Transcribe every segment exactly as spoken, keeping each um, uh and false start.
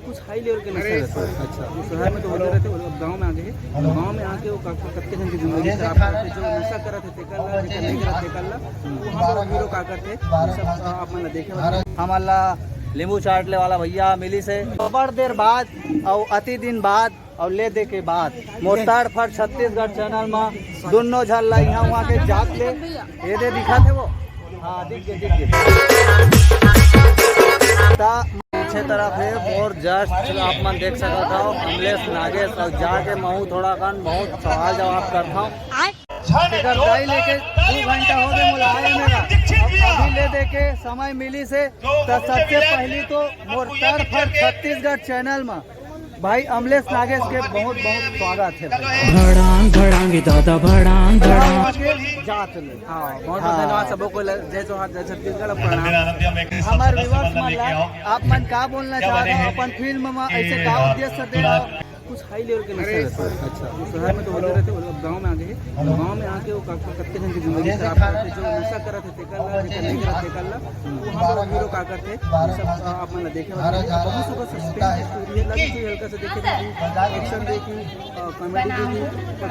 कुछ high level के नशा रहता है। अच्छा। वो शहर में तो होते रहते, वो लोग गाँव में आ गए हैं। गाँव में आके वो का-, कतके जन की जिंदगी खराब करते, जो नशा करत है, तेकर ला, जेकर नहीं करत, तेकर ला, वो हम लोग हीरो का करते, सब, आ, आप मन ला देखे बर। हमन ला लींबू चाट ले वाला भैया मिलिस हे बड़ देर बाद अउ अति दिन बाद अउ ले दे के बाद मोर तड़फड़ छत्तीसगढ़ चैनल म दुन्नो झन ला इहाँ उहाँ के जात ले ये दे दिखत हे वो। हाँ, दिख गे, दिख गे। ता पीछे तरफ हे मोर जस्ट आप मन देख सकत हव अमलेश नागेश अउ जाके महू थोड़ा कन बहुत सवाल जवाब करत हव। एकर दाई लेके दू घंटा हो गए मोला आए मेरा। अब अभी ले दे के समय मिलिस हे त सबसे पहली तो मोर तड़फड़ छत्तीसगढ़ चैनल म भाई अमलेश नागेश के बहुत बहुत स्वागत हे भाई। भड़ांग भड़ांग दादा भड़ांग भड़ांग। के जात ले। हाँ, बहुत बहुत हाँ। धन्यवाद सबो को ल-, जय जोहार, जय छत्तीसगढ़, प्रणाम। हमारे व्यूअर्स मन ला आप मन का बोलना चाहत हो अपन फिल्म म ऐसे का उद्देश्य दे रहे हो? कुछ हाई लेवल के नशा रहता है। अच्छा। वो शहर में तो होते रहते, वो लोग गाँव में आ गए हैं। गाँव में आके वो का-, कतके जन की जिंदगी खराब करते, जो नशा करत है, तेकर ला, जेकर नहीं करत, तेकर ला, वो हम लोग हीरो का करते, सब, आ, आप मन ला देखे बर। बहुत सुपर सस्पेंस स्टोरी है, लगी कोई हल्का सा देखे, एक्शन देखी, आ, कॉमेडी देखी,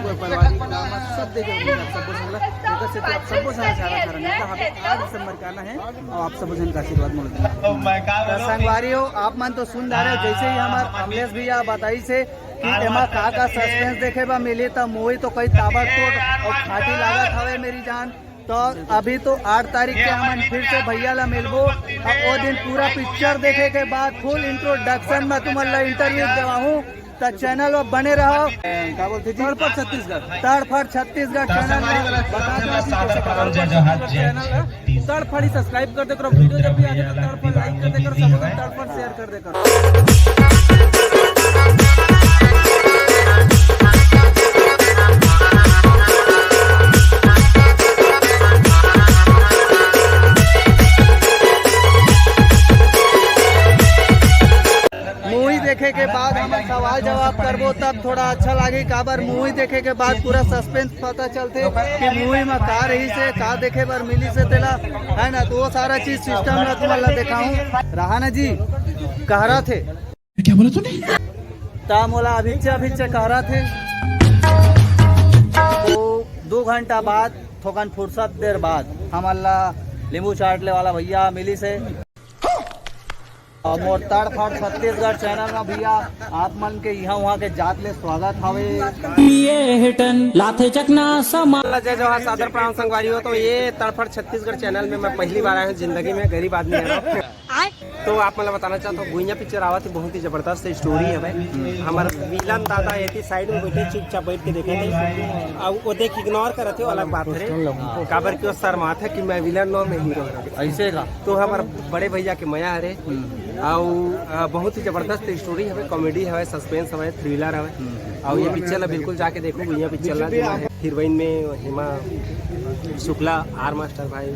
कोई पारिवारिक ड्रामा, सब देखे, सब पसंद ला। एकर से तो आप सबको सारा सारा कारण है, तो आप आठ दिसंबर का आना है। अउ आप सबो झन के आशीर्वाद मोला देना। त संगवारी हो, आप मन तो सुन डारे हो, जैसे ही हमर अमलेश भैया बताइस हे कि एमा का का सस्पेंस देखे बर मिली, त मुही तो कई ताबड़तोड़ अउ खाटी लागत हवे मेरी जान। तो अभी तो आठ तारीख के हमन फिर से भैया ला मिलबो, अउ वो दिन पूरा पिक्चर देखे के बाद फुल इंट्रोडक्शन में तुमन ला इंटरव्यू देवाहूँ। त चैनल में बने रहो। का बोलते जी? तड़फड़ छत्तीसगढ़। तड़फड़ छत्तीसगढ़ चैनल में बता दो कि कैसे तड़फड़ छत्तीसगढ़ चैनल है। तड़फड़ ही सब्सक्राइब कर दे करो, वीडियो जब भी आते तो तड़फड़ लाइक कर दे करो, सबको तड़फड़ शेयर कर दे करो। मूवी देखे के बाद हमन सवाल जवाब करबो, तब थोड़ा अच्छा लागही। काबर मूवी देखे के बाद पूरा सस्पेंस पता चलथे कि मूवी में का रहिस हे, का देखे बर मिलिस हे तेला, है ना? तो वो सारा चीज सिस्टम ला तुमन ला देखाहूँ। रहा ना जी, कहरा थे। क्या बोला तूने? ता मोला अभिच्चे अभिच्चे कहरा थे। तो दो घंटा बाद, थोकन फुर्सत देर बाद, हमन ला लींबू चाट ले वाला भैया मिलिस हे। अउ मोर तड़फड़ छत्तीसगढ़ चैनल में भैया, आप मन के इहाँ उहाँ के जात ले स्वागत हवे। ये हिटन लाथे चकना समा। जय जोहार, सादर प्रणाम संगवारी हो। तो ये तड़फड़ छत्तीसगढ़ चैनल में मैं पहली बार आया हूँ जिंदगी में, गरीब आदमी है। तो आप मन ला बताना चाहत हूँ, गुइया पिक्चर आवत है, बहुत ही जबरदस्त स्टोरी हवे। हमर विलन दादा एती साइड में बैठे, चुपचाप बैठ के देखे थे। अब वो देख इग्नोर करत हे, वो अलग बात है रे। काबर कि वो शर्मात है कि मैं विलन नों, मैं हीरो हूँ। ऐसे का? तो हमर बड़े भैया के मया हरे। अउ, अ, बहुत ही जबरदस्त स्टोरी हवे, कॉमेडी हवे, सस्पेंस हवे, थ्रिलर हवे। अउ ये पिक्चर ला बिल्कुल जाके देखो, गुइया पिक्चर ला। हीरोइन में हेमा शुक्ला, आर मास्टर भाई,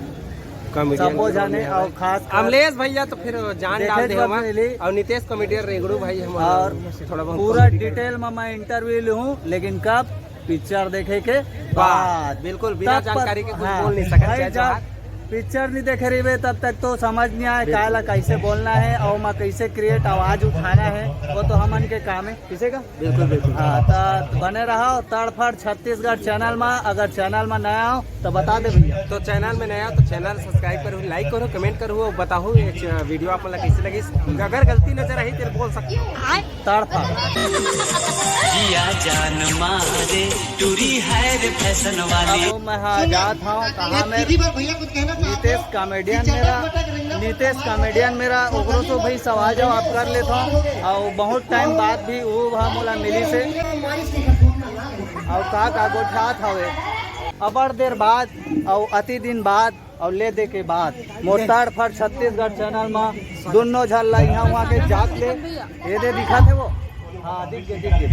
कॉमेडियन सबो जाने, अउ खास कर अमलेश भैया तो फिर जान डाल दे हवा। अउ नितेश कॉमेडियन रेगड़ू भाई हम अउ थोड़ा बहुत पूरा डिटेल में मैं इंटरव्यू लूँ, लेकिन कब? पिक्चर देखे के बाद। बिल्कुल, बिना जानकारी के कुछ बोल नहीं सकत। हाँ, जय जोहार। पिक्चर नहीं देखे रहिबे तब तक तो समझ नहीं आए काला कैसे बोलना है अउ मैं कैसे क्रिएट आवाज उठाना है, वो तो हमन के काम है। किसे का? बिल्कुल, बिल्कुल। हाँ, तो बने रहो तड़फड़ छत्तीसगढ़ चैनल में। अगर चैनल में नया हो तो बता दे भैया। तो चैनल में नया हो तो चैनल सब्सक्राइब करो, लाइक करो, कमेंट करो, बताओ ये च-, वीडियो आप मन ला कैसे लगी। अगर गलती नजर आई तो बोल सकते हो। तड़फड़। जिया जान मारे टूरी है रे फैशन वाली। अब मैं हाँ जात हूँ कहाँ में? नितेश कॉमेडियन मेरा, नितेश कॉमेडियन मेरा, ओकरो से भाई सवाल जवाब कर लेता हूँ। अउ बहुत टाइम बाद भी वो वहाँ मोला मिलिस हे। अउ का का गोठात हवे अबड़ देर बाद अउ अति दिन बाद अउ ले दे के बाद मोर तड़फड़ छत्तीसगढ़ चैनल म दुन्नो झन ला इहाँ उहाँ के जात ले ये दे दिखत हे वो। हाँ, दिख गे, दिख गे।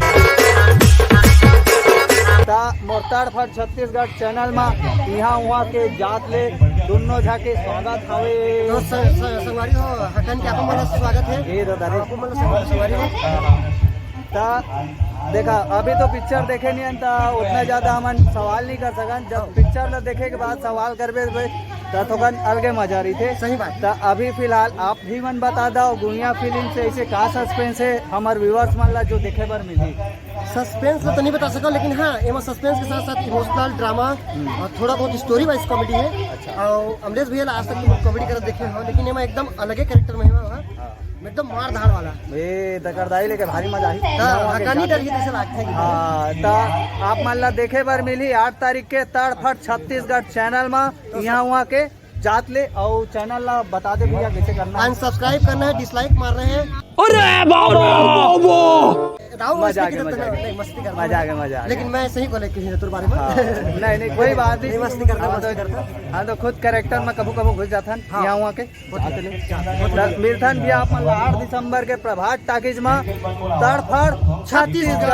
ता मोर तड़फड़ छत्तीसगढ़ चैनल म इहाँ उहाँ के जात ले दुन्नो झा के स्वागत हवे। तो स-, स-, संगवारी हो, हकन के आप मन ला स्वागत है। ए दादा रे। आप मन ला स्वागत, संगवारी हो। ता देखा, अभी तो पिक्चर देखे नहीं हन, ता उतना ज्यादा हमन सवाल नहीं कर सकन। जब पिक्चर ला देखे के बाद सवाल करबे, तो भाई, त थोकन अलगे मजा रहिथे। सही बात। त अभी फिलहाल आप भी मन बता दव, गुइयां फिल्म से ऐसे का सस्पेंस हे हमर व्यूअर्स मन ला जो देखे बर मिलही? सस्पेंस ल तो नहीं बता सकव, लेकिन हाँ, एमा सस्पेंस के साथ साथ इमोशनल ड्रामा और थोड़ा बहुत स्टोरी वाइज कॉमेडी हे। अच्छा। और अमलेश भैया ला आज तक तुम कॉमेडी करत देखे हो, लेकिन एमा एकदम अलगे कैरेक्टर में हे। हाँ। एकदम मार धाड़ वाला। ए, त करदाई लेके भारी मजा आही। हाँ, हकानी डर ही जैसे लागथे। हाँ, त आप मन ला देखे बर मिलही आठ तारीख के तड़फड़ छत्तीसगढ़ चैनल मा, इहाँ उहाँ के जात ले। अउ चैनल ला बता दे भैया, कैसे करना हे? अनसब्सक्राइब करना हे, डिसलाइक मारना हे। अरे बाबा, बाबा। राहुल मजा आ मस्ती गया, करता मजा आ ना, गया। नहीं, मस्ती करता मजा आ हूँ। गया, मजा आ गया। लेकिन मैं सही को लेके ही तेरे बारे में। हाँ, नहीं, नहीं, कोई बात नहीं। नहीं, मस्ती करता, हाँ, मस्ती तो, करता। हाँ, तो खुद कैरेक्टर में कभू कभू घुस जाथन, हाँ। यहाँ वहाँ के। बहुत जात ले। अच्छा, बहुत त मिलथन भी आप मन ला आठ दिसंबर के प्रभात टाकीज में तड़फड़ छत्तीसगढ़।